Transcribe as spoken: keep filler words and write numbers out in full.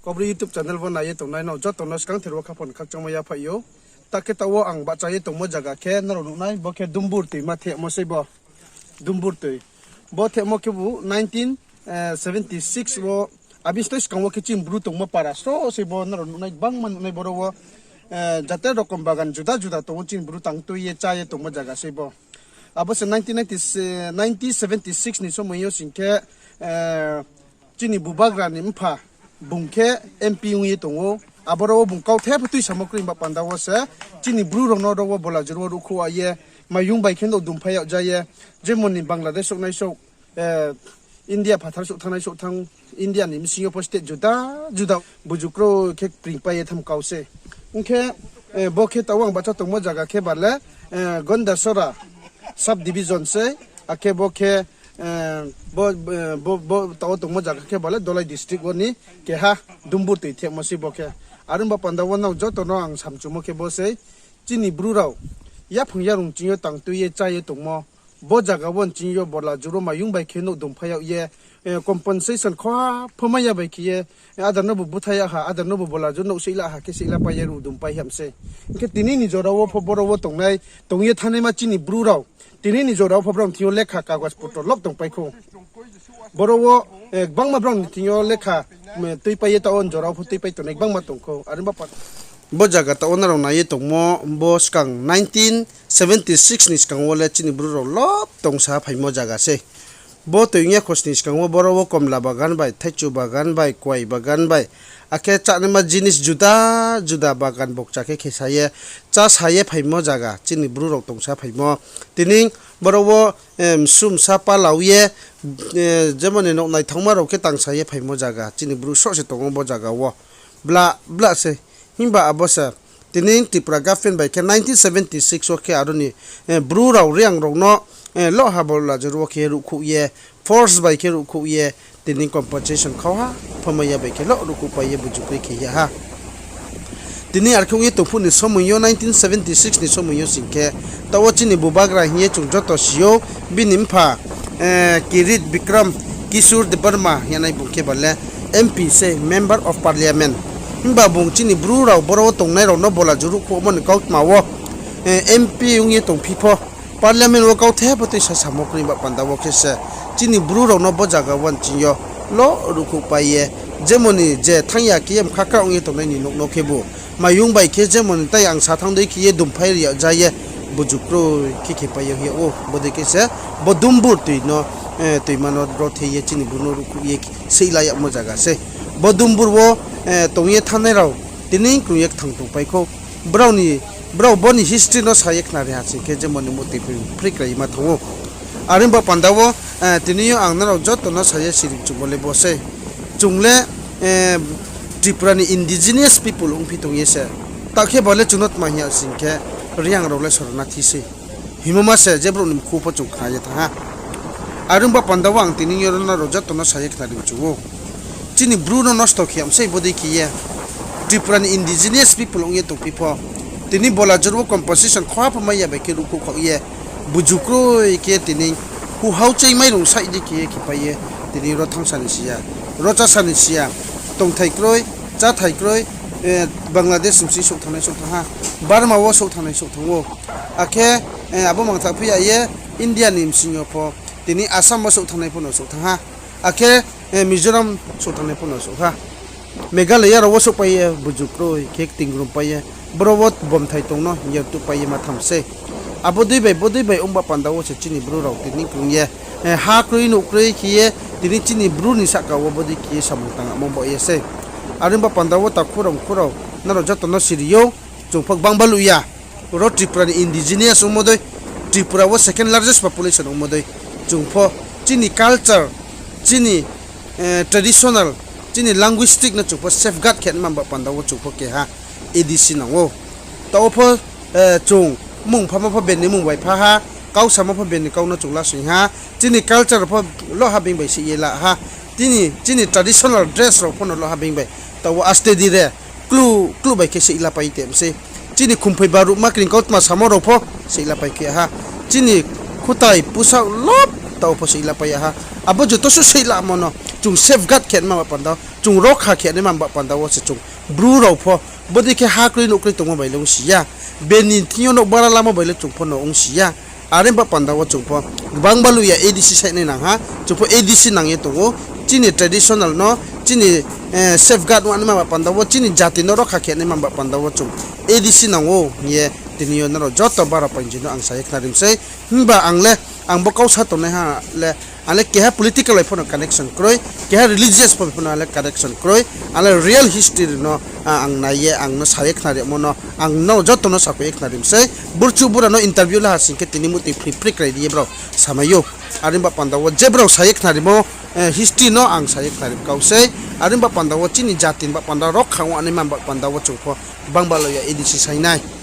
Kaubru YouTube channel wo nai ye tongnai nrao joto no skangther wo khaphang khakchangmo yaphaih ou. Ta khe taoh wo ang bahcha ye tongmo zaga khe nrao nuhnai, bo khe Dumbur toi ma thehmo sei bo. Dumbur toi. Bo thehmo khebu nineteen seventy six wo, abis toi skang wo khe chini Bru tongmo para sroh sei bo nrao nuhnai, gbangma nuhnai boro wo, jate rokom bagan juda juda tong ou, chini Bru tang tui ye chá ye tongmo zaga sei bo. Abo se nineteen ninety, nineteen seventy six ni somoi yo sing khe, chini bubagra ni mpha bung khe M P ong ye tong ou. Aboro wo bung kauthai pho tuisamo kroi ba panda wo se chini Bru rao no ro wo Bolajur wo ruhkhouh ye, mayung bai khe nouh dumphai yag ja ye, jemon ni Bangladesh souhnai souh, India phathar souh thanngnai souh thanng, India ni bsing yo pho state juda juda buju kroi khe pringpai ye tham kau se. Ong khe, bo khe taoh wo ang bahcha tongmo zaga khe ba le, Gondasora sub division sei, akhe bo khe, bo, bo taoh wo tongmo zaga khe ba le Dholai district wo ni keha Dumbur toi thehmo sei bo khe. Are ong ba panda wo nrao joto no ang samchumo khe bo sei, chini Bru rao yaphang yarung ching yo tang tui ye chá ye tongmo, bo zaga wo nching yo Bolajur wo mayung bai khe nouh dumphai yag ye, compensation khoha pho mai ya bai khe ye, ada no bu búthai yag ha, ada no bu Bolajur nouh seihla ha khe seihla pai ye ruh dumpai ham se. Hing khe tini ni jora wo pho boro wo tongnai, tong ye thanngnaima chini Bru rao, tini ni jora wo pho brao ni thing yo lekha kagos potro lob tongpai khou. Boro wo, gbangma brao ni thing yo lekha, tuipai ye taoh wo jora wo pho tuipai tongnai gbangma tong khou. Are ba pa- Bo zaga taoh wo nrao nai ye tongmo, bo skang nineteen seventy six ni skang wo le chini Bru rao lob tongsa phaimo zaga sei. Bo toi ong ya khosni skang wo boro wo komla bagan bai, thaichu bagan bai, kuai bagan bai, akhe chánaima jinis juda juda bagan bokcha khe khesa ye, chása ye phaimo zaga, chini Bru rao tongsa phaimo. Tini boro wo, msu msa palau ye, jemon ni nouh naithaoma rao khe tangsa ye phaimo zaga, chini Bru sroh se tong ou bo zaga wo. Bla, bla se. Himba abo se, tini Tripura government bai khe nineteen seventy six wo khe aro ni, Bru rao Reang rao no, loh ha Bolajur wo khe ruhkhouh ye, force bai khe ruhkhouh ye, tini compensation khauha pho mai ya bai khe loh ruhkhouhpai ye buju kroi khe ya ha. Tini ar khe ong ye tong phuh ni somoi yo, nineteen seventy six ni somoi yo sing khe, taoh wo chini bubagra hing ye chung joto si ou, bini mpha, Kirit Bikram Kishore Debbarma hing ye nai bung khe ba le M P se, Member of Parliament. Himba bung chini Bru rao boro wo tongnai rao no Bolajur ruhkhouhmo ni kautma wo, M P ong ye tongphi pho, Parliament wo kauthai pho tuisa samo kroi ba panda wo khe se, chini Bru rao no bo zaga wo nching yo loh ruhkhouhpai ye, jemon ni je thanng ya khe ye mkha kra ong ye tongnai ni nouh no khebu mayung bai khe jemon ni tai ang sa thanng dei khe ye dumphai ri yag ja ye, buju kroi khe khe pai yag ya ou. Bodei khe se bo Dumbur toi no, toima no rothe ye chini Bru no ruhkhouh ye seihla yagmo zaga sei. Bo Dumbur wo, tong ye thanngnai rao tini krung ye kthang tongpai khou. Brao ni, brao bo ni history no sa ye khnari ha sing khe jemon ni muhtoi phrikrai ma thanng ou. Are ba panda wo, tini yo ang nrao joto no sa ye siri mchumo le bo sei. Chung le, Tripura ni indigenous people ongphi tong ye se. Taoh khe ba le chung no tma hing ya sing khe, Reang rao le sornathi sei. Hingmo ma se je brouh ni mkhu pho chung khna ye thanng ha. Are ong ba panda wo ang tini yo nrao joto no sa ye khnari mchu ou. Chini Bru no nosto khe yam sei bodei khe ye. Tripura ni indigenous people ong ye tongphi pho. Tini Bolajur wo compensation khoha pho mai ya bai khe ruhkhouh khaoh ye. Buju kroi khe tini huhau chei mairung saih di khe ye khe pai ye. Tini ro thanngsa ni si ya. Ro chása ni si ya. Tongthai kroi, cháthai kroi, Bangladesh ni bsing souh thanngnai souh thanng ha. Burma wo souh thanngnai souh thanng ou. Akhe, abo mangtha phi ya ye India ni bsing yo pho. Tini Assam wo souh thanngnai pho no souh thanng ha. Akhe, Mizoram souh thanngnai pho no souh ha. Meghalaya rao wo souhpai ye buju kroi khe ktingrum pai ye. Boro wo bomthai tong no hing ye tuhpai ye ma tham sei. Abo dei bai, bodei bai ong ba panda wo se chini Bru rao tini krung ye. Ha kroi nouh kroi khe ye, tini chini Bru ni sahka wo bodei khe ye samung tangmo baoh ye sei. Are ong ba panda wo takhu rao mkhu rao, nrao joto no siri ou, chung pho gbang baluh ya. Ro Tripura ni indigenous ongmo dei, Tripura wo second largest population ongmo dei, chung pho chini culture, chini traditional, chini linguistic no chung pho safeguard khe ma ba panda wo chung pho keha A D C nang ou. Taoh wo pho, chung mung phamo pho bini mung bai pha ha, kau samo pho bini kau no chung lasoing ha, chini culture pho loh ha being bai seih ye la ha, chini traditional dress rao pho no loh ha being bai. Taoh wo aste di re, kluh kluh bai khe seih la pai tem sei. Chini khumphoi baruh ma kring kautma samo rao pho seih la pai khe ha. Chini khutai pusaoh lob taoh pho seih la pai ya ha. Abo joto suh sei lamo no chung safeguard khe naima ba panda, chung rokha khe naima ba panda wo se chung Bru rao pho bodei khe ha kroi nouh kroi tongmo bai le ongsi ya. Bini thing yo nouh bara lamo bai le chung pho no ongsi ya. Are ba panda wo chung pho gbang baluh ya A D C sainai nang ha, chung pho A D C nang ye tong ou. Chini traditional no, chini safeguard ongnaima ba panda wo, chini jati no rokha khe naima ba panda wo chung A D C nang ou hing ye tini yo nrao joto bara painji no ang sa ye khnari mi sei. Himba ang le, ang bo kau sa tongnaiha le, ang le keha political bai pho no connection kroi, keha religious bai pho no ang le connection kroi, ang le real history no ang nai ye ang no sa ye khnarimo no, ang nrao joto no sakhouh ye khnari mi sei. Burchuh bura no interview la ha sing khe tini muhtoi phri phri krai di ye brao samai ou. Are ba panda wo je brao sa ye khnarimo history no ang sa ye khnari kau sei. Are ba panda wo chini jati ni ba panda rokha ongnaima ba panda wo chung pho gbang baluh ya A D C sainai.